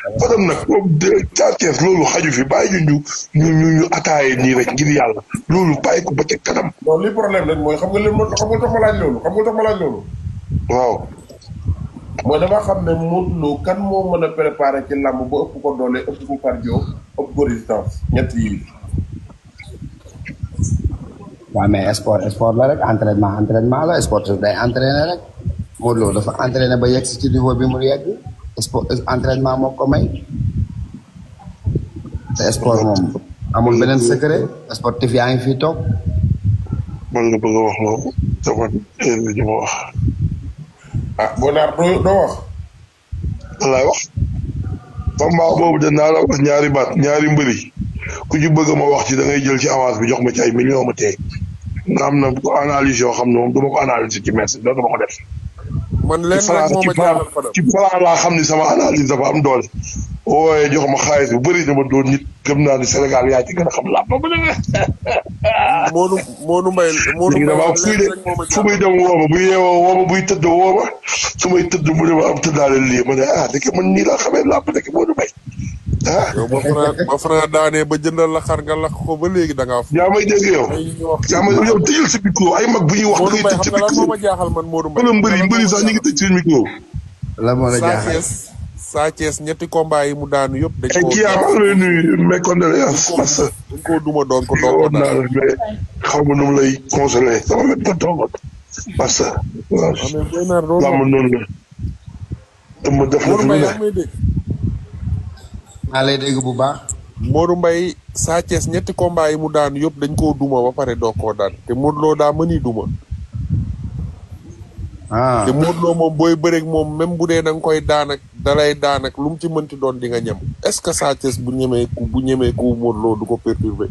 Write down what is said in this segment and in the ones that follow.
Fadam nag Thiès loolu xaju fi bàyyi ñu ataaye nii rek ngir yàlla loolu bàyyi ko ba ca kanam. non li problème rek mooy xam nga tax ma laaj loolu. waaw. mooy dama xam ne Modou Lo kan moo mën a préparer ci làmb ba ëpp ko doole ëpp ko cardio ëpp ko résistance ñett yi. waaw mais sport la rek entraînement la sportif day entraîné rek Modou Lo dafa entraîné ba yegg si ci niveau bi mu yegg sport entraînement moo ko may te sport moom amul beneen secret sportif yaa ngi fii toog. man nga bëgg a wax moom sama heure bi ma wax. ah boo naar doo wax. lan laay wax. combat boobu danaa la wax ñaari mbëri ku ci bëgg ma wax ci da ngay jël ci avance bi jox ma ci ay millions ma tey nga am na analyse yoo xam ne moom du ma ko analyser ci merci dootuma ko def. man leen rek moo ma jaaxal Fadam ci plan laa xam ni sama analyse dafa am doole. wooye jox ma xaalis bu bëri dama doon nit gëm naa ni Sénégal yaa ci gën a xam làmb ba dëgg. Modou Mbaye fu muy dem woo ma bu yeewoo woo ma buy tëdd woo ma su may tëdd mu ne ma am tëddaale lii ma ne dëkk man nii laa xamee làmb dëkk Modou Mbaye yow ba Franc daanee ba jëndal la xar nga lakk ko ba léegi da ngaa. yaa may dégg yow. yow tëjal sa micro ay mag bu ñuy wax. Modou Mbaye xam nga lan moo ma jaaxal man Modou Mbaye. mbëri sax ñu ngi tëj seen micro. la moo la jaaxal Sa Thiès ñetti combat yi mu daanu yëpp. dañ koo kii yaa maa ngi lay nuyu mes condoléances parce que. dañ koo duma doon ko woon naa la mais xaw ma nu mu lay consolé sama wet ko toogoon parce que. waaw làmb noonu la. dama def la fi mu ne. maa lay dégg bu baax. Modou Mbaye Sa Thiès ñetti combat yi mu daanu yëpp dañ koo duma ba pare doo koo daan te Modou Lo daa mëni duma. te Modou Lo moom booy bëreeg moom même bu dee da nga koy daan ak dalay daan ak lu mu ci mënti doon di nga ñam est-ce que Sa Thiès bu ñemee ku Modou Lo du ko perturber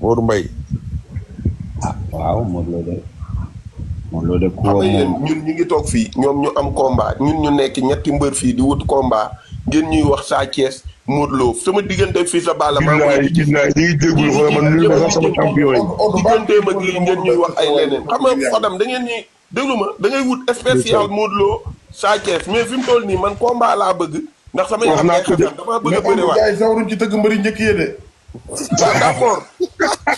Modou Mbaye. waaw Modou Lo de ku ñun ñu ngi toog fii ñoom ñu am combat ñun ñu nekk ñetti mbër fii di wut combat ngeen ñuy wax Sa Thiès Modou Lo sama diggante fii sa Balla maa ngi ñu ngi déggul xoolal man ñu ne sax sama champion yi. digganteem ak lii ngeen ñuy wax ay leneen xam nga Fadam da ngeen ñuy déglu ma da ngay wut spécial Modou Lo Sa Thiès mais fi mu toll nii man combat laa bëgg ndax samay am ay xasan dama bëgg a bëri waat mais sawruñ ci tëgg mbëri njëkk yi de waaw d'accord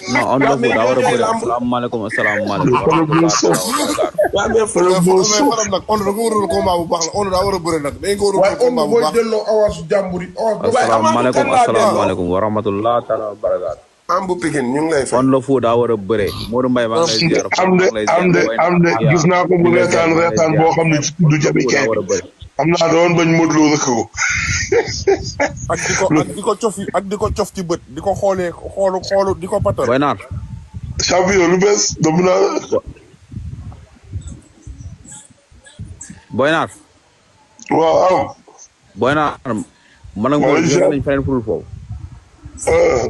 non on daa war a bëri asalaamaaleykum asalaamaaleykum waaw mais Fadam nag on da ko waroon combat bu baax la on daa war a bëri nag dañ ko waroon combat bu baax delloo avance jàmbur yi asalaamaaleykum asalaamaaleykum wa rahmatullah taala wa barakaatu am bu Pikine ñu ngi lay fay on la fu daa war a bëree Modou Mbaye maa ngi lay ziar am de gis naa ko mu reetaan boo xam ne du jabi kay am naa doon bañ Modou Lo rëkk ko ak di ko cof ci bët di ko xoolu di ko patal Boy Naar champion lu bees dam naa Boy Naar waaw am Boy Naar man ak moom nañ feneen furul foofu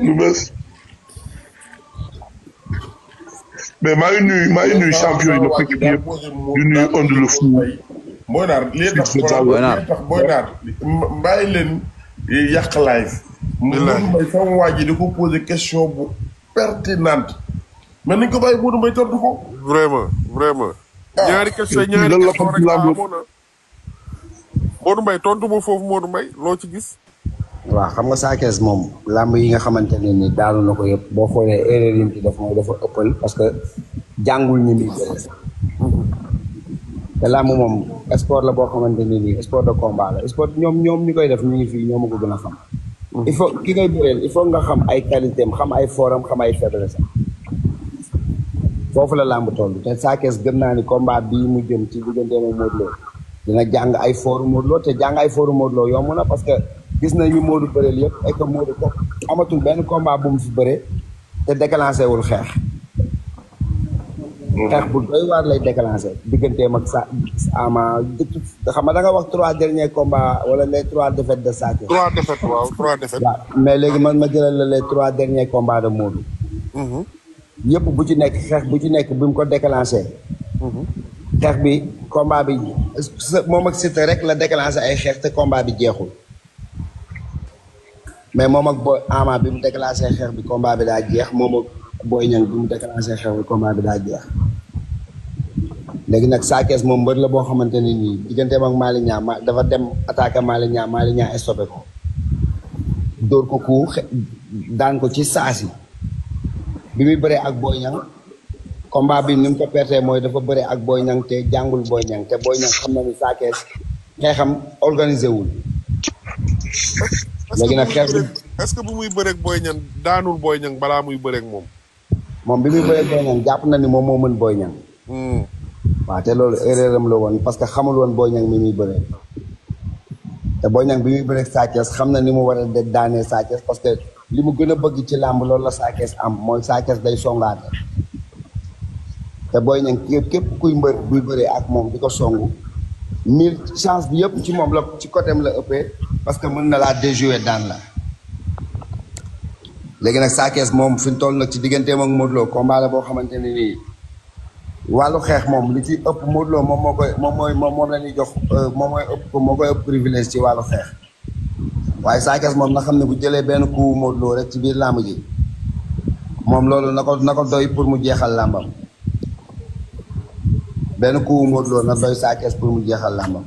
lu bees mais maa ngi nuyu champion yi ma fekk yëpp di nuyu Onde le Fou. Boy Naar lii tax Boy Naar bàyyi leen yàq live. Modou Mbaye sama waa ji di ko poser question bu pertinente mais nañ ko bàyyi Modou Mbaye tontu ko. vraiment. ñaari question rek amoon na. Modou Mbaye tontu ma foofu Modou Mbaye loo ci gis. waaw xam nga Sa Thiès moom làmb yi nga xamante ne ni daanu na ko yëpp boo xoolee erreur yi mu ci def mooy dafa ëppal parce que jàngul ñi muy bëre te làmb moom sport la boo xamante ne nii sport de combat la sport ñoom ñu koy def ñu ngi fii ñoo ma ko gën a xam. il faut ki ngay bëreel il faut nga xam ay qualité am xam ay foram xam ay faiblesse foofu la làmb toll te Sa Thiès gëm naa ni combat bii mu jëm ci digganteem ak Modou Lo dina jàng ay foru Modou Lo te jàng ay foru Modou Lo yomb na parce que gis nañu Modou bëreel yëpp et que Modou ko amatul benn combat bu mu fi bëree te déclenché wul xeex. xeex bu doy waar lay déclenché digganteem ak Ama xam nga da nga wax 3 derniers combats wala les 3 défaites de Sa Thiès. 3 défaites waaw 3 défaites. waaw mais léegi man ma jëlal la les 3 derniers combats de Modou. yëpp bu ci nekk xeex bu ci nekk bi mu ko déclenché. xeex bi combat bi moom ak Siteu rek la déclenché ay xeex te combat bi jeexul. mais moom ak Ama bi mu déclenché xeex bi combat bi daa jeex moom ak Boy Niang bi mu déclenché xeex bi combat bi daa jeex. léegi nag Sa Thiès moom mbër la boo xamante ne nii digganteem ak Malick Niang dafa dem attaqué Malick Niang stoppé ko dóor ko ku daan ko ci saasi bi muy bëree ak Boy Niang combat bi ni mu ko pertee mooy dafa bëree ak Boy Niang te jàngul Boy Niang te Boy Niang xam na ni Sa Thiès xeexam organisé wul. léegi nag xeex bi est-ce que bu muy bëreeg Boy Niang daanul Boy Niang balaa muy bëreeg moom. moom bi muy bëreeg Boy Niang jàpp na ni moom moo mën Boy Niang. waaw te loolu erreur am la woon parce que xamul woon Boy Niang mi muy bëree. te Boy Niang bi muy bëreeg Sa Thiès xam na ni mu war a daanee Sa Thiès parce que li mu gën a bëgg ci làmb loolu la Sa Thiès am mooy Sa Thiès day songaate. te Boy Niang képp kuy mbër buy bëree ak moom di ko songu 1000 chance bi yëpp ci moom la ci côté am la ëppee parce que mën na laa déjouer daan la. léegi nag Sa Thiès moom fi mu toll nag ci digganteem ak Modou Lo combat la boo xamante ne nii wàllu xeex moom li ci ëpp Modou Lo moom la ñuy jox moo koy ëpp privilège ci wàllu xeex waaye Sa Thiès moom na xam ne bu jëlee benn coup Modou Lo rek ci biir làmb ji moom loolu na ko doy pour mu jeexal làmbam benn coup Modou Lo na doy Sa Thiès pour mu jeexal làmbam.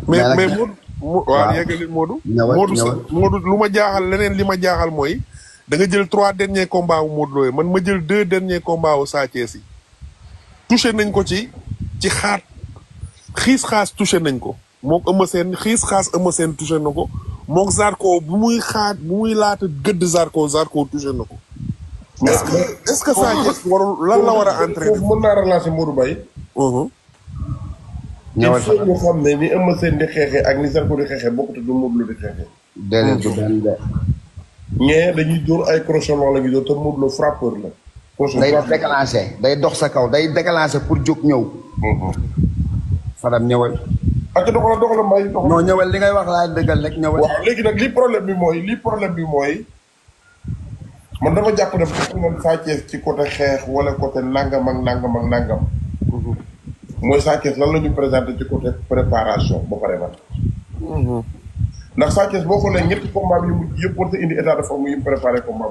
mais waaw yeggali Modou. Modou lu ma jaaxal leneen li ma jaaxal mooy da nga jël 3 derniers combats wu Modou Lo yi man ma jël 2 derniers combats wu Sa Thiès yi. touché nañ ko ci xaat xiis xaas touché nañ ko mook Eumeu Sène xiis xaas Eumeu Sène touché na ko mook Zarko bu muy laata gëdd Zarko touché na ko. est-ce que Sa Thiès warul lan la war a entraîner. mën naa relancer Modou Mbaye. ñëwal il faut ñu xam ne ni Eumeu Sène di xeexee ak ni Zarko di xeexee bokkut du Modou Lo di xeexee. déedéet du benn de. ñee dañuy dóor ay crochet la ñuy dóor te Modou Lo frappeur la. day déclenché day dox sa kaw day déclenché pour jóg ñëw. Fadam ñëwal. ak doxala Mbaye. non ñëwal li ngay wax laa dëggal rek ñëwal. waaw léegi nag li problème bi mooy man dama jàpp ne bu ñu Sa Thiès ci côté xeex wala côté nangam ak nangam. mooy Sa Thiès lan la ñu présenté ci côté préparation ba pare man. ndax Sa Thiès boo xoolee ñetti combat bi yu mujj yëpp war sa indi état de forme yu préparé combat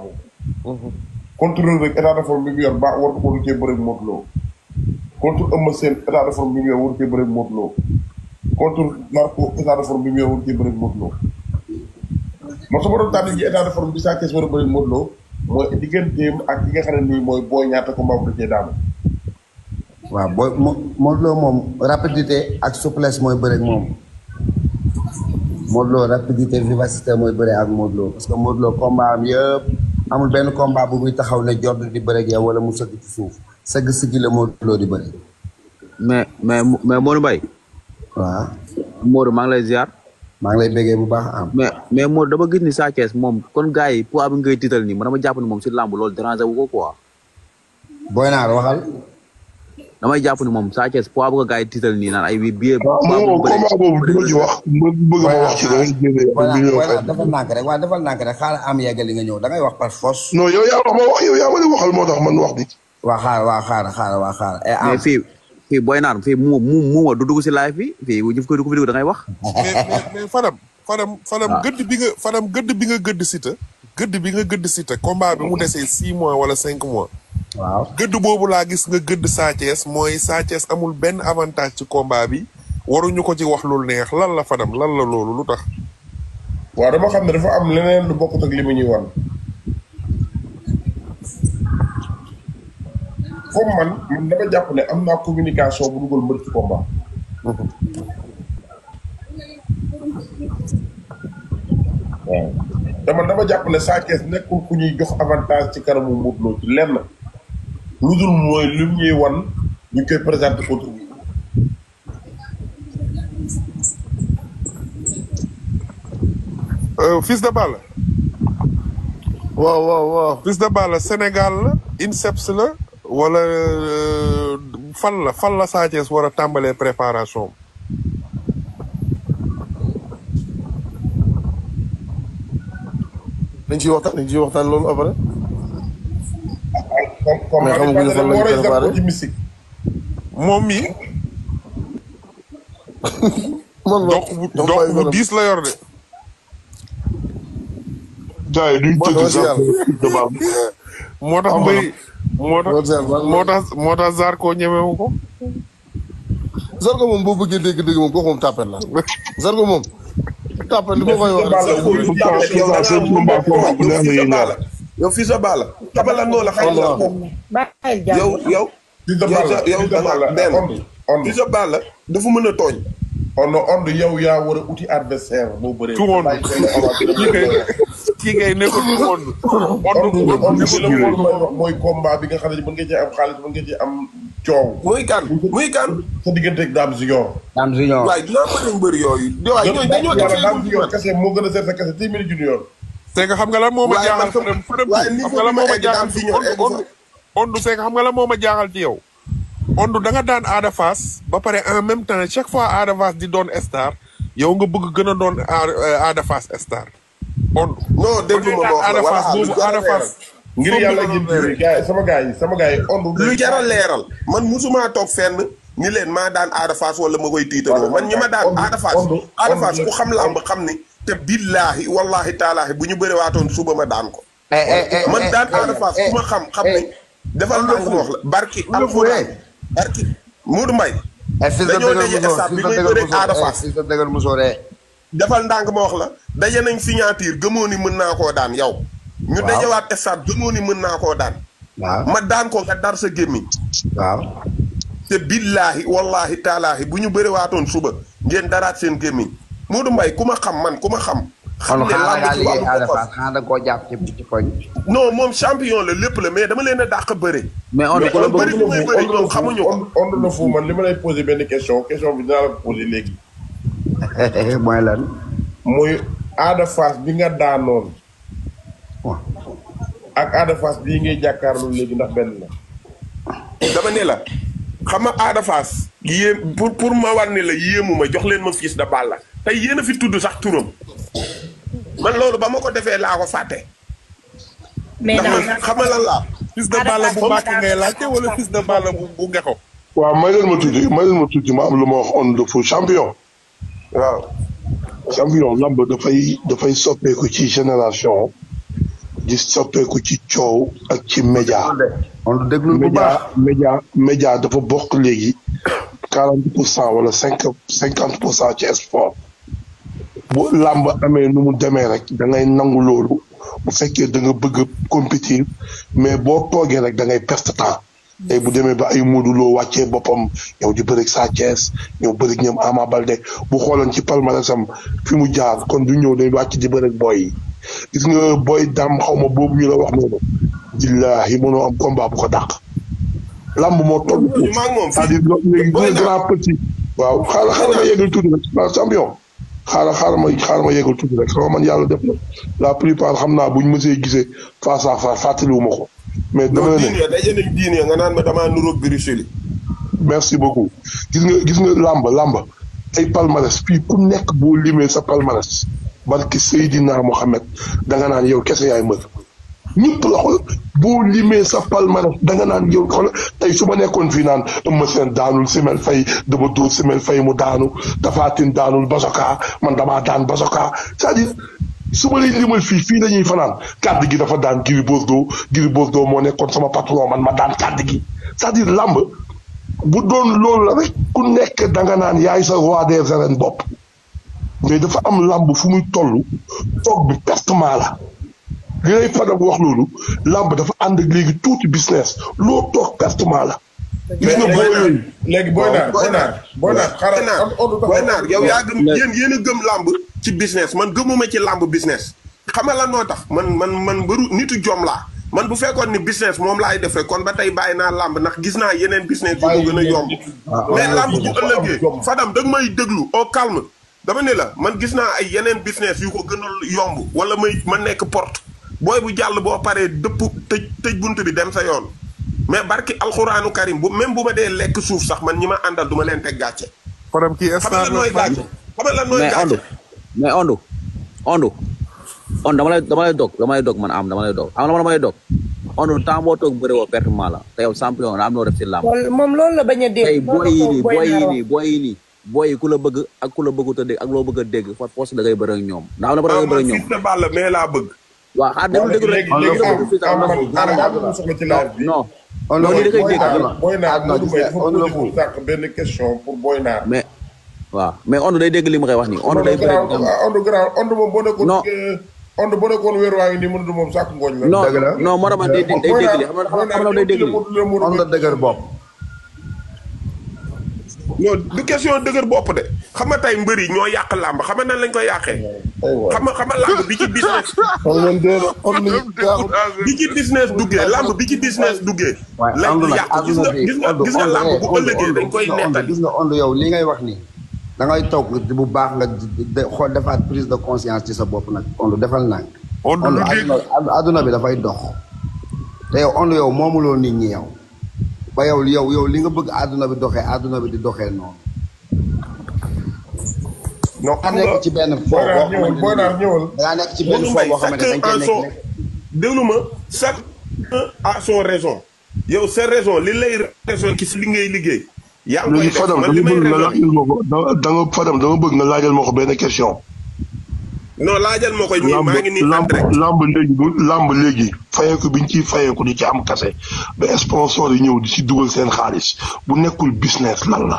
boobu. contrôle rek état de forme bi mu yor ba waru cee bëre Modou Lo. contre Eumeu Sène état de forme bi mu yor waru cee bëre Modou Lo. contre Zarko état de forme bi mu yor waru cee bëre Modou Lo. man su ma doon tànn ji état de forme bi Sa Thiès war a bëre Modou Lo mooy digganteem ak ki nga xam ne nii mooy Boy Niang combat bu da cee daanu. waaw Modou Lo moom rapidité ak souplesse mooy bëre ak moom. Modou Lo rapidité vivacité mooy bëre ak Modou Lo parce que Modou Lo combat am yëpp amul benn combat bu muy taxaw ne jot di bëre ak yow wala mu sëgg ci suuf sëgg siggi la Modou Lo di bëre. mais Modou Mbaye. waaw. Modou maa ngi lay ziar. maa ngi lay béggee bu baax am. mais Modou dama gis ni Sa Thiès moom kon gars yi poids bi ngay tiital nii man dama jàpp ni moom si làmb loolu déranger wu ko quoi. Boy Naar waxal. damay jàpp ni moom Sa Thiès poids bu ko gars yi tiital nii naan ay biir. moom combat boobu du ma ci wax bëgg ma wax ci da ngay génne. defal nànk rek waaw defal nànk rek xaaral am yeggali nga ñëw da ngay wax par force. non yow yaa wax ma wax yow yaa ma ne waxal moo tax man wax di. waa xaaral. mais fii Boy Naar fii mu du dugg si live bi fii bu ko fi dugg da ngay wax. mais Fadam gëdd bi nga gëdd Siteu. gëdd bi nga gëdd Siteu combat bi mu desee 6 mois wala 5 mois. waaw gëdd boobu laa gis nga gëdd Sa Thiès mooy Sa Thiès amul benn avantage ci combat bi waruñu ko ci wax lu neex lan la Fadam lan la loolu lu tax. waaw dama xam ne dafa am leneen lu bokkut ak li mu ñuy wan. comme man dama jàpp ne am naa communication bu dugal mbër ci combat. waaw te man dama jàpp ne Sa Thiès nekkul ku ñuy jox avantage ci kanamu Modou Lo ci lenn lu dul mooy lim ñuy wan ñu koy présenté contre bi. Fils de Balla. waaw. Fils de Balla Sénégal la INSEPS la wala fan la Sa Thiès war a tàmbalee préparation. dañ ciy waxtaan loolu après. mais xamaguñu fan la ñu préparé ci mystique. moom mi. dox bu diis la yor de. gars yi duñ tëgg sax moo tax Zarko ñemewu ko. Zarko moom boo bëggee dégg-dégg moom kooku moom tàppet la Zarko moom tàppet li ma koy wax yow fii sa baala xamal lan moo la xamal la yow da nga benn fii sa baala dafa mën a tooñ ond yow yaa war a uti adversaire boo bëree kii ngay nekkul ond mooy combat bi nga xam ne mën nga cee am xaalis mën nga cee am coow muy kan sa diggante ak Dame Junior waaye dinaa ko leen bëri yooyu waaye ñooñu dañoo defee Dame Junior kese moo gën a seet sa kese téeméeri junior c'est que xam nga lan moo ma jaaxal xam nga lan moo ma jaaxal ci Ondu c'est que xam nga lan moo ma jaaxal ci yow Ondu da nga daan Ada Fass ba pare en même temps chaque fois Ada Fass di doon star yow nga bëgg gën a doon Ada Fass star Ondu non déglu ma Ada Fass boobu Ada Fass ngir yàlla jëm gaay sama gars yi Ondu lu jar a leeral man musuma toog fenn ni leen maa daan Ada Fass wala ma koy tiitaroo man ñi ma daan Ada Fass ku xam làmb xam ni te billaahi wallahi taalaahi bu ñu bëri waatoon suba ma daan ko man daan Ada Fass ku ma xam ni defal ndànk ma wax la barki alxuraan barki Modou Mbaye dañoo daje stade bi may bëre Ada Fass defal ndànk ma wax la daje nañ signature gëmoo ni mën naa koo daan yow ñu dajewaat stade gëmoo ni mën naa koo daan ma daan ko nga dar sa gémmiñ te billaahi wallahi taalaahi bu ñu bëri waatoon suba ngeen daraat seen gémmiñ Modou Mbaye ku ma xam xam ne làmb ci wàllu boppam xanaa da koo jàpp ci koñ. non moom champion la lépp la mais dama leen a dàq bëre. mais on ko la bëri bi may bëri ñoom xamuñu ko. ond na fu man li ma lay posé benn question bi dinaa la posé léegi. mooy lan. muy Ada Fass bi nga daanoon. ak Ada Fass bii ngay jàkkaarloo léegi ndax benn la. dama ne la xam nga Ada Fass yéem pour ma war ne la yéemu ma jox leen ma Fils de Balla tey yéen a fi tudd sax turam man loolu ba ma ko defee laa ko fàtte. mais ndax xam nga lan laa. Fils de Balla bu Mbàkke ngay laajte wala Fils de Balla bu Ngeko. waaw may leen ma tuuti ma am lu ma wax on le fou champion. waaw. champion lamb dafay soppeeku ci génération di soppeeku ci coow ak ci média. on déglu bu baax média dafa bokk léegi 40% wala 50% ci sport. bu làmb amee nu mu demee rek da ngay nangu loolu bu fekkee da nga bëgg a compétir mais boo toogee rek da ngay perte temps tey bu demee ba ay Modou Lo wàccee boppam yow di bëri Sa Thiès ñëw bëri ñoom Ama Baldé bu xooloon ci palmarèsam fi mu jaar kon du ñëw day wàcc di bëri boy yi gis nga boy dam xaw ma boobu ñu la wax noonu billaahi mënoo am combat bu ko dàq làmb moo toll c'est-à-dire léegi grand petit waaw xaaral ma yeggal tuuti rek champion xaaral ma yeggal tuuti rek sama man yàlla def na la plupart xam naa buñ mësee gisee face à face fàttaliwuma ko mais dama ne daje nañ diine nga naan ma damaa nuróog Bruxelles. merci beaucoup gis nga làmb ay palmarès fii ku nekk boo limee sa palmarès barki Seydina Mohamed danga naan yow kese yaay mër ñëpp la xool boo limee sa palmarès danga naan yow xool tey su ma nekkoon fii naan Eumeu Sène daanul Simel Faye dama dóor Simel Faye mu daanu Tapha Tine daanul Basoka man damaa daan Basoka c'est-à-dire su ma lay limal fii la ñuy fanaan kàddu gi dafa daan Gris Bordeaux moo nekkoon sama patron man ma daan kàddu gi c'est-à-dire làmb bu doon loolu la rek ku nekk danga naan yaay sa roi des arènes bopp mais dafa am làmb fu muy toll toog bi pertement la li lay Fadam wax loolu làmb dafa ànd ak léegi tuuti business loo toog pertement la. gis nga booy yooyu léegi booy naar yow yaa gëm yéen a gëm làmb ci business man gëmuma ci làmb business. xam nga lan moo tax man bëru nitu jom laa man bu fekkoon ni business moom laay def rek kon ba tey bàyyi naa làmb ndax gis naa yeneen business yu ko gën a yomb. mais làmb bu ëllëgee Fadam da nga may déglu au calme dama ne la man gis naa ay yeneen business yu ko gën a yomb wala ma nekk porte. booy bu jàll boo paree dëpp tëj bunt bi dem sa yoon mais barki alxuraanu karim bu même bu ma dee lekk suuf sax man ñi ma àndal du ma leen teg gàcce. Fadam kii xam nga lan nooy gàcce. mais Ondu dama lay dog man am dama lay dog am na dama lay dog Ondu temps boo toog bëre woo pertement la te yow champion na am noo def ci làmb. moom loolu la bañ a dégg. tey booy yi nii booy yi ku la bëgg ak ku la bëggut a dégg ak loo bëgg a dégg fa poste da ngay bëre ak ñoom. ndax am na ba da ngay bëre ak ñoom Fils de Balla mais laa bëgg. waaw xaar déglu rek on non, li da koy dégg. Boy Naar Modou Mbaye dafa posé sànq benn question pour Boy Naar. mais waaw mais Onde day dégg li ma koy wax nii. Onde day bëri Onde moom boo nekkoon. non Onde boo nekkoon weer waa ngi nii mënatu moom sàkk ngooñ la. non non moo tax man day dégg li xam nga day dégg li. Onde dëgër bopp. non du question dëgër bopp de xam nga tey mbër yi ñoo yàq làmb xam nga nan lañ koy yàqee. xam nga làmb bi ci business. bi ci business duggee làmb bi ci business duggee. lañ ko yàq gis nga làmb bu ëllëgee dañ koy nettali. gis nga Onde yow li ngay wax nii da ngay toog bu baax nga xool defaat prise de conscience ci sa bopp nag Onde defal nànk. Onde adduna bi dafay dox. te yow Onde yow moomuloo nit ñi yow. ba yow li nga bëgg àdduna bi doxee àdduna bi di doxee noonu. non xam nga nekk ci benn foo boo xamante ne Boy Naar ñëwal. da nekk ci benn foo boo xamante ne dañ koy nekk. déglu ma chaque a son raison. yow sa raison li lay raison ki si li ngay liggéey. yaa ngi koy def man li may raison Fadam dama bëgg nga laajal ma ko benn question. non laajal ma ko nii maa ngi nii lamb léegi fayeeku biñ ciy fayeeku di ci am kase ba sponsor yi ñëw di ci dugal seen xaalis bu nekkul business lan la.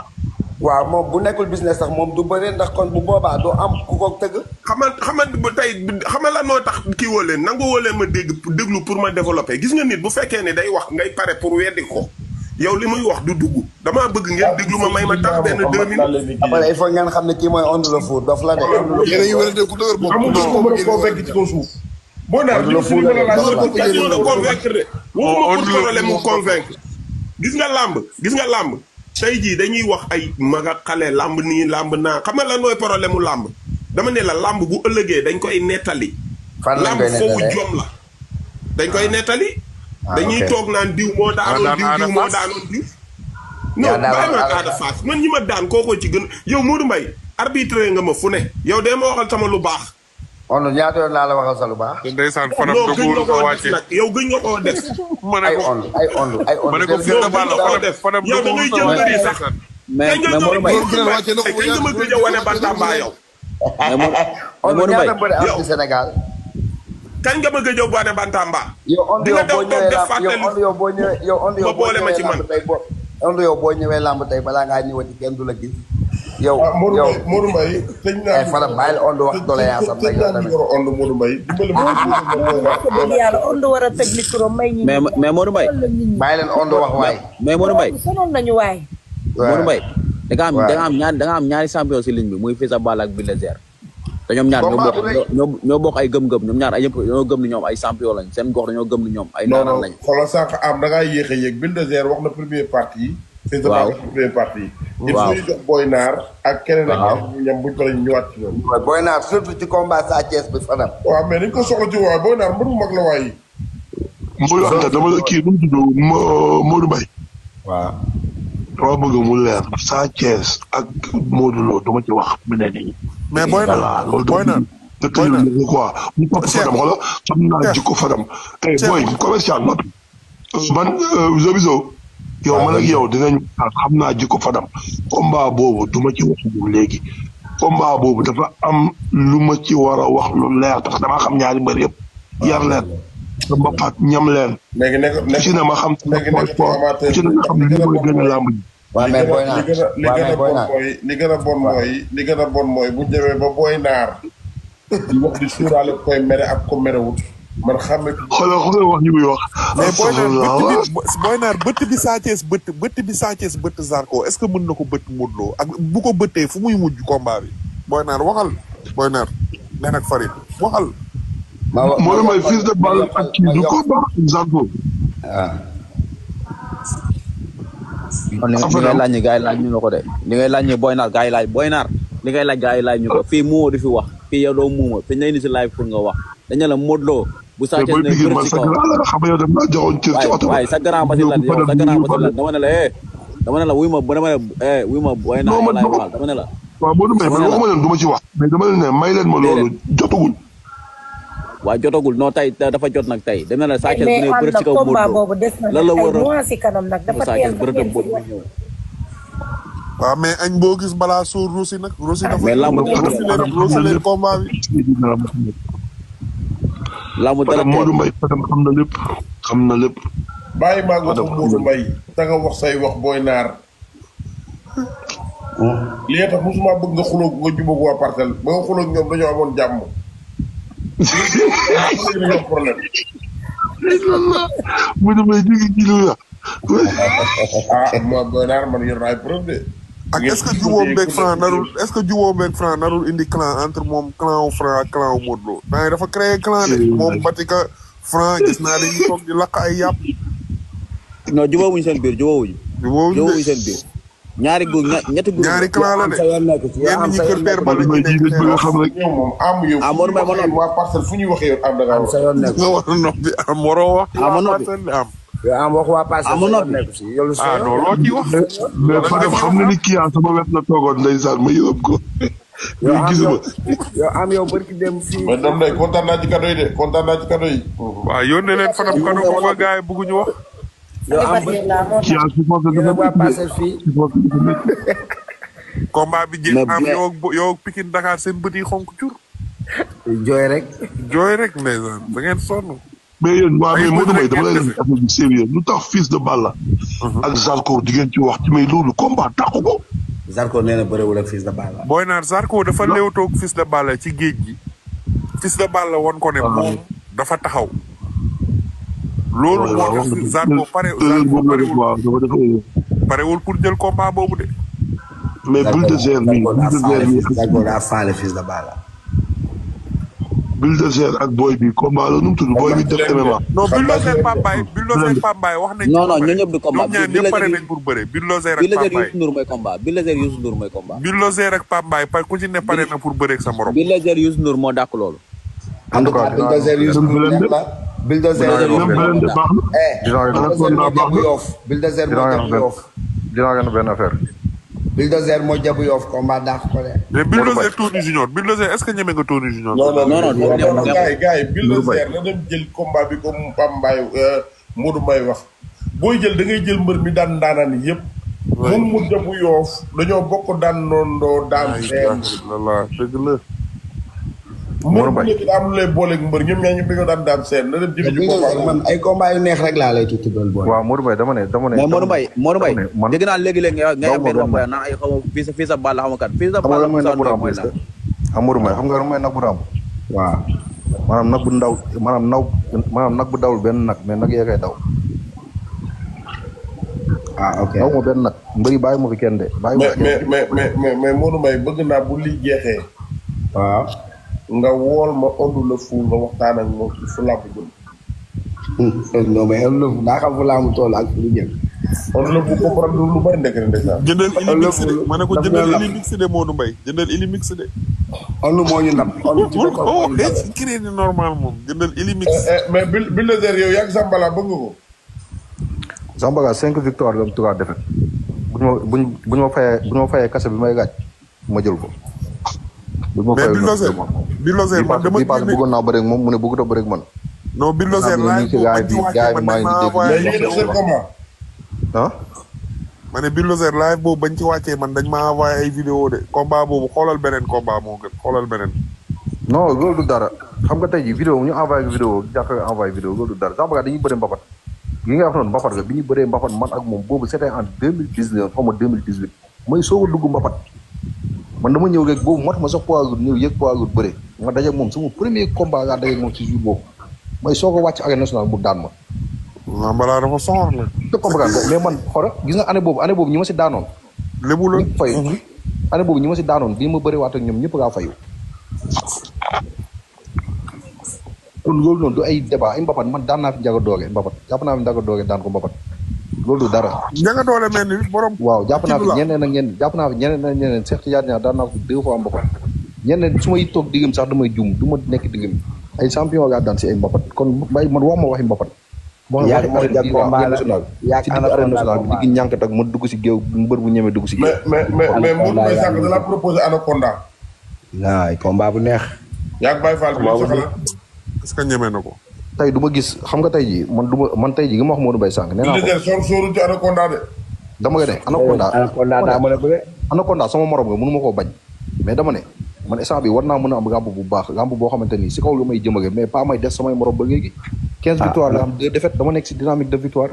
waaw moom bu nekkul business sax moom du bëri ndax kon bu boobaa doo am ku ko tëgg. xama ba tey xama la noo tax kii woo leen nangu woo leen ma déglu pour ma développer gis nga nit bu fekkee ne day wax ngay pare pour weddi ko yow li muy wax du dugg damaa bëgg ngeen déglu ma may ma tax benn 2 minutes. après il faut ngeen xam ne kii mooy Onde le Fou dof la de. yéen a ngi wérante ku dëgër bopp. amul ko mën a convaincre ci kaw suuf. Boy Naar li si mën a laaj question de convaincre de waxuma pour problème mu convaincre gis nga làmb tey jii dañuy wax ay mag ak xale làmb nii làmb naa xam nga lan mooy problème mu làmb dama ne la làmb bu ëllëgee dañ koy nettali. làmb foofu jom la dañ koy nettali. dañuy toog naan diw moo daanoon diw moo daanoon diw. non bàyyi ma Ada Fass man ñi ma daan kookoo ci gën yow Modou Mbaye arbitre nga ma fu ne yow dee ma waxal sama lu baax. Onde ñaata yoon laa la waxal sa lu baax. te ndeysaan fanam gëj nga koo def nag yow gëj nga koo def. ay Onde ma ne ko fii da baal la def yow da ngay jël bëri sax. mais Modou Mbaye kañ nga ma gëj a wane Bantamba yow. Onde ñaata bëri am ci Sénégal. kañ nga ma gëj a wane Bantamba. yow Onde yow boo ñëwee yow Onde yow boo ñëwee làmb tey Onde yow boo ñëwee làmb tey balaa ngaa ñëwati kenn du la gis. yow Modou Mbaye sëñ naa Fadam bàyyil Onde wax doléance am rek yow tamit. Onde Modou Mbaye dimbali ma dëgg yàlla Onde war a tëj micro may ñi. mais Modou Mbaye. bàyyi leen Onde wax waay. mais Modou Mbaye. sonal nañu waay. Modou Mbaye. da nga am ñaari champion si ligne bi muy Fils Balla ak Bulldozer. te ñoom ñaar ñoo bokk ay gëm-gëm ñoom ñaar ay yëpp ñoo gëm ni ñoom ay champion lañ seen gox dañoo gëm ni ñoom ay naanaan lañ. xoolal sànq am da ngaa yéex a yéeg Bulldozer wax na première partie. waaw première partie. waaw il faut ñu jox Boy Naar ak keneen ak keneen ñam buñ ko lañ ñëwaat ci ñoom. Boy Naar surtout ci combat Sa Thiès bi Fadam. waaw mais dañ ko soxla ci waaye Boy Naar mbër mu mag la waaye. Mbooloo Anta dama la kii nu mu tudd Modou Mbaye. waaw. dama bëgg mu leer Sa Thiès ak Modou Lo dama ci wax mu ne nii. mais Boy Naar Boy Naar Boy Naar quoi mu topp Fadam xoolal xam naa jikko Fadam. boy commercial noppi. man Zobizo. yow man ak yow dinañ xam naa jikko Fadam. combat boobu du ma ci wax léegi. combat boobu dafa am lu ma ci war a wax lu leer tax damaa xam ñaari mbër yëpp. yar leen. ba pat ñam leen. léegi nekk ci na ma xam. léegi nekk amateur ci na ma xam li mooy gën a làmb ji. waaw mais Boy Naar li gën a bon mooy bu demee ba Boy Naar di wax di suuraale koy mere ak ko merewut man xam ne. xoolal wax ñu muy wax. mais Boy Naar bëtt bi Sa Thiès bëtt bi Sa Thiès bëtt Zarko est-ce que mën na ko bëtt Modou Lo ak bu ko bëttee fu muy mujj combat bi Boy Naar waxal Boy Naar nee nag Farid waxal. moo may Fils de Balla ak kii du ko baax Zarko. kon li ngay laaj ni gars yi laaj ñu la ko de li ngay laaj ni Boy Naar gars yi laaj Boy Naar li ngay laaj gars yi laaj ñu ko fii muuma du fi wax fii yow doo muuma te ñu indi si live pour nga wax dañu la Modou Lo bu Sa Thiès ne bëri si kaw waaye sa grand basi lan yow sa grand basi lan dama ne la dama ne la wuy ma wuy ma Boy Naar laay waxal dama ne la waaw Modou Mbaye man waxuma leen du ma ci wax mais dama leen ne may leen ma loolu jotagul waaw jotagul non tey dafa jot nag tey dem na la Sa Thiès bu ne bëri si kaw Modou Lo lan la war a si kanam nag dafa Sa Thiès bëri dem boobu ñëw waaw mais añ boo gis balaa sóor Rossi nag Rossi dafa mais lamb Rossi leen combat bi lamb dara Modou Mbaye Fadam xam na lépp bàyyi maa nga ko Modou Mbaye te nga wax say wax booy naar. li tax musuma bëgg nga xuloo nga jubóog waa parcelle ba nga xuloo ñoom dañoo amoon jàmm. dañoo problème. Modou Mbaye jóge ci lu la. ma booy naar man yor naa ay preuve de. ak est-ce que jubóo beeg Franc narul indi clan entre moom clan wu Franc ak clan wu Modou Lo. temps dafa créé clan de moom Batika Franc gis naa dañuy toog di lakk ay yàpp. non jubóowuñu seen biir jubóowuñu seen biir. ñaari ñetti clan la de. ñenn ñi kër père ba la ñu nekk xam rek. ñoom moom am yow. Modou Mbaye ma noppi waa parcelle fu ñuy waxee yow am da ngaa wax. nga war a noppi am waroo wax. ma noppi am. yow am wax waa passé ma noppi yow non loo ciy wax. mais Fadam xam nga ni kii sama wet la toogoon ndeysaan ma yërëm ko. yow gisuma. yow barki dem fii. mais dam day kontaan naa ci cadeau yi de kontaan naa ci cadeau yi. waaw yónnee leen Fadam cadeau bu ko gars yi bëgguñu wax. yow am kii su fekkee dafa waa passé fii. combat bi jéem am yow Pikine Dakar seen bët yi xonk cur. jooy rek ndeysaan da ngeen sonn. mais yéen waa mais Modou Mbaye dama lay def affaire bi sérieux lu tax Fils de Balla ak Zarko di ngeen ci wax ci mais loolu combat taxu ko. Zarko nee na bëriwul ak Fils de Balla. Boy Naar Zarko dafa léewtoog Fils de Balla ci géej gi. Fils de Balla won ko ne moom dafa taxaw. loolu moo tax Zarko parewul pour jël combat boobu de. mais Bulldozer mi Zarko daa faale Fils de Balla. Bulldozer ak boy bi combat la nu mu tudd boy bi def MMA. non Bulldozer Pambaay wax nañ. non ñoo ñëpp du combat ñoom ñaar ñëpp pare nañ pour bëre. Bulldozer ak Pambaay Youssou Ndour mooy combat Bulldozer Youssou Ndour mooy combat. Bulldozer ak Pambaay ku ci ne pare na pour bëre ak sa morom. Bulldozer Youssou Ndour moo dàq loolu. en tout cas Bulldozer Youssou Ndour neex la. Bulldozer dinaa gën benn affaire. Bulldozer moo jabu Yoff combat dàq ko de. mais Bulldozer Tony Junior Bulldozer est-ce que ñeme nga Tony Junior. non gars yi Bulldozer na dem jël combat bi comme Pambaay Modou Mbaye wax booy jël da ngay jël mbër mi daan ndaanaan yëpp. moom mu jabu Yoff dañoo bokk daan noondoo daan seen. dëgg la. mbër bu nekk daa am lu lay booleeg mbër ñoom ñaa ñëpp dañoo daan seen na dem jëli ji combat man ay combat yu neex rek laa lay tuuti doon boole. waaw Modou Mbaye dama ne. mais Modou Mbaye dégg naa léegi-léegi ngay am benn wax naan ay xaw ma Fils de Balla xaw ma kat Fils de Balla mooy nag bu ramb est-ce que Modou Mbaye xam nga mooy nag bu ramb. waaw maanaam nag bu ndaw maanaam nag bu dawul benn nag mais nag yee koy daw. ok daw ma benn nag mbëri bàyyi ma fi kenn de. mais Modou Mbaye bëgg naa bu li jeexee. waaw. nga wool ma Onde le Fou nga waxtaan ak moom fu làmb jëm. non mais Onde le Fou daa xam fu làmb toll ak fu ñu jëm. Onde le Fou comprendre lu bari ndekk ne ndeysaan. jëndal Ilimix de ma ne ko jëndal Ilimix de Modou Mbaye jëndal Ilimix de. Onde moo ñu ndam. crédit normal moom jëndal Ilimix. mais Bulldozer yow yaa ngi Zambala bëgg nga ko. Zambala 5 victoire la 3 défaites. buñ ma fayee kase bi may gaaj ma jël ko. mais Bulldozer man dama bëggoon naa bëre ak moom mu ne bëggut a bëre ak man. non Bulldozer live ma ne Bulldozer live boobu bañ ci wàccee man dañ ma envoyé ay vidéo de combat boobu xoolal beneen combat moo gën xoolal beneen. non loolu du dara xam nga tey jii vidéo ñu envoyé vidéo jàkka envoyé vidéo loolu du dara Zambala dañuy bëre mbapat gi nga wax noonu mbapat ga bi ñu bëree mbapat man ak moom boobu c'était en 2019 xaw ma 2018 mooy soog a dugg mbapat man dama ñëw rek boobu mot ma sax poids lourd ñëw yëg poids lourd bëre ma daje moom sama premier combat laa daje moom ci jour boobu mooy soog a wàcc arène nationale bu daan ma. waaw balaa dafa soxor la. te comprendre mais man xoolal gis nga année boobu ñi ma si daanoon. lébu la ñëpp fayu. année boobu ñi ma si daanoon bii ma bëri waat ak ñoom ñëpp laa fayu. kon loolu noonu du ay débat ay mbapat man daan naa fi Ndiaga Doore mbapat jàpp naa fi Ndiaga Doore daan ko mbapat loolu du dara. Ndiaga Doore mel ni borom. waaw jàpp naa fi ñeneen ak ñeneen Cheikh Tidiane Niang daan naa fi 2 fois mbapat ñeneen su may toog diggam sax damay juum du ma nekk diggam ay champion laa daan si ay mbapat kon mbay man wax ma waxi mbapat. yaakaar naa combat la yaakaar naa arène nationale bi digg ñànk tak ma dugg si géew mbër bu ñeme dugg si géew. mais Modou Mbaye sànq da la proposé Anaconda. waay combat bu neex. yaa ngi Baye Fall bi lu soxla. est-ce que ñeme na ko. tey du ma gis xam nga tey jii man tey jii gi ma wax Modou Mbaye sànq. nee naa ko sóoru ci Anaconda de. dama nga ne Anaconda daa mën a bëre. Anaconda sama morom nga mënu ma koo bañ mais dama ne man instant bi war naa mën a am gàmb bu baax gàmb boo xamante ni si kaw lu may jëmale mais pas may des samay morom ba léegi 15 victoire la am 2 défaites dama nekk si dynamique de victoire.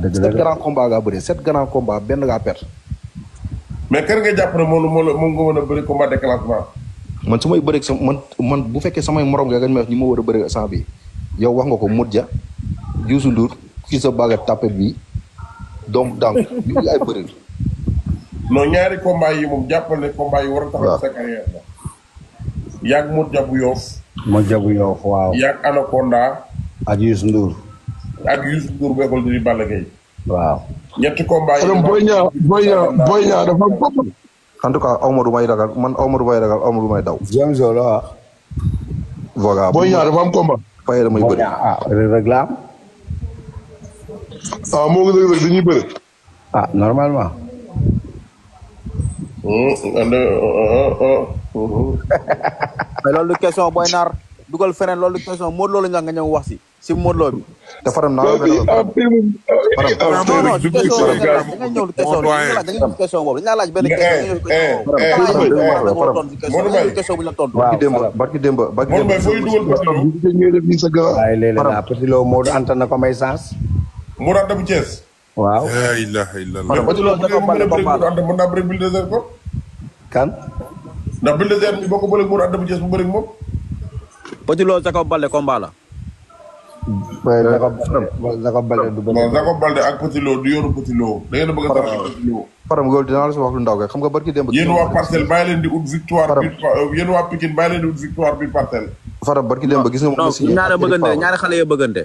dëgg 7 grands combats ngaa bëri 7 grands combats benn ngaa perte. mais kan nga jàpp ne moom nga mën a bëri combat déclenchement. man su may bëreeg man bu fekkee samay morom nga may wax ñi ma war a bëri instant bi yow wax nga ko Modja Youssou Ndour kii sa baga tapet bi donc ñu ay bëri. non ñaari combat yi moom jàppal ne combat yi war a taxaw sa carrière la. yaag Modja bu Yoff. Modja bu Yoff waaw. yaag Anaconda. ak Youssou Ndour. ak Youssou Ndour bu école di Balla Gaye. waaw. ñetti combat yi. Boy Niang dafa am bopp. en tout cas Amadou may ragal man Amadou may ragal Amadou may daw. James la wax. voilà Boy Niang dafa am combat. Faye la may bëri. Reug la am. moo ngi Reug dañuy bëri. normalement. mais loolu du question Boy Nar dugal feneen loolu du question Modou Lo la nga ñëw wax si Modou Lo bi. te Fadam naa la non question boobu dañu la laaj benn question bu ñu la tontu. barki démb Petit Lo Modou Anta na ko may sens. Modou Anta bu Thiès. waaw. la ilaha illallah. Petit Lo da ko bale combat la. mën naa bëri Bulldozer ko. kan. ndax Bulldozer bi boo ko bëreeg Modou Anta bu Thiès bu bëreeg moom. Petit Lo da ko bale combat la. Jacob Baldé du bëri. non Jacob Baldé ak Petit Lo du yoonu Petit Lo da ngeen a bëgg a tax Petit Lo. Fadam loolu dinaa la si wax lu ndaw kay xam nga barki démb. yéen waa Parcelles bàyyi leen di ut victoire bi yéen waa Pikine bàyyi leen di ut victoire bi Parcelles. Fadam barki démb gis nga non ñaari bëggante ñaari xale yoo bëggante.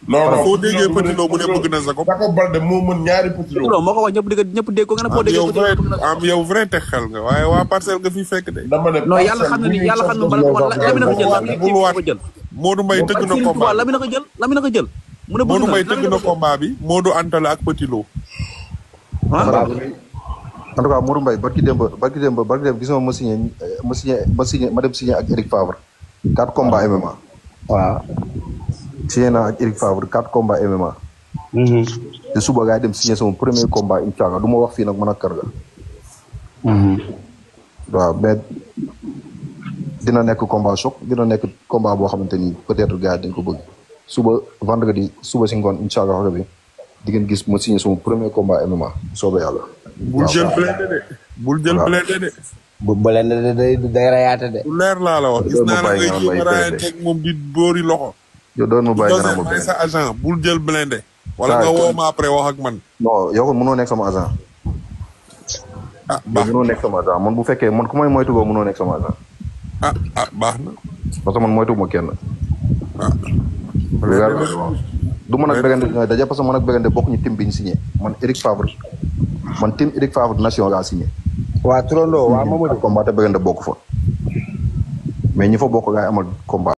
non foo déggee Petit Lo mu ne bëgg na Jacob. Jacob Baldé moo mën ñaari Petit Lo. Petit Lo moo ko wax ñëpp dégg ko nga ne foo déggee Petit Lo. yow vrai teg xel nga waaye waa Parcelles nga fi fekk de. dama ne non yàlla xam na ni bala ko Lamine ko jël Modou Mbaye tëgg na combat Lamine ko jël mu ne Modou Mbaye tëgg na combat bi Modou Anta la ak Petit Lo. en tout cas Modou Mbaye barki démb gis nga ma signé ma dem signé ak Eric Favre 4 combats MMA. waaw. signé naa ak Eric Favre 4 combats MMA. te suba gaa dem signé sama premier combat incha allah du ma wax fii nag man ak kër ga. waaw mais dina nekk combat choc dina nekk combat boo xamante ni peut-être gars yi dañ ko bëgg suba vendredi suba si ngoon incha allah rabbi di ngeen gis ma signé sama premier combat MMA soobee yàlla. bul jël blindé de. bul jël blindé de. bu blindé de day rayaate de. lu leer laa la wax. gis naa la ngay jéem a raayanteeg moom di boori loxo. yow doon ma bàyyi gannaaw ma blindé sa agent bul jël blindé. wala nga woo ma après wax ak man. non yow kon mënoo nekk sama agent. baax mënoo nekk sama agent man bu fekkee man ku may moytu boobu mënoo nekk sama agent. baax na. parce que man moytu ma kenn. du man ak Begande ñooy daje parce que man ak Begande bokk ñu team bi ñu signé man Eric Favre man team Eric Favre nation laa signé. waa Turando waa Mamadou combat te Begande bokk fa mais ñi fa bokk gaay amal combat.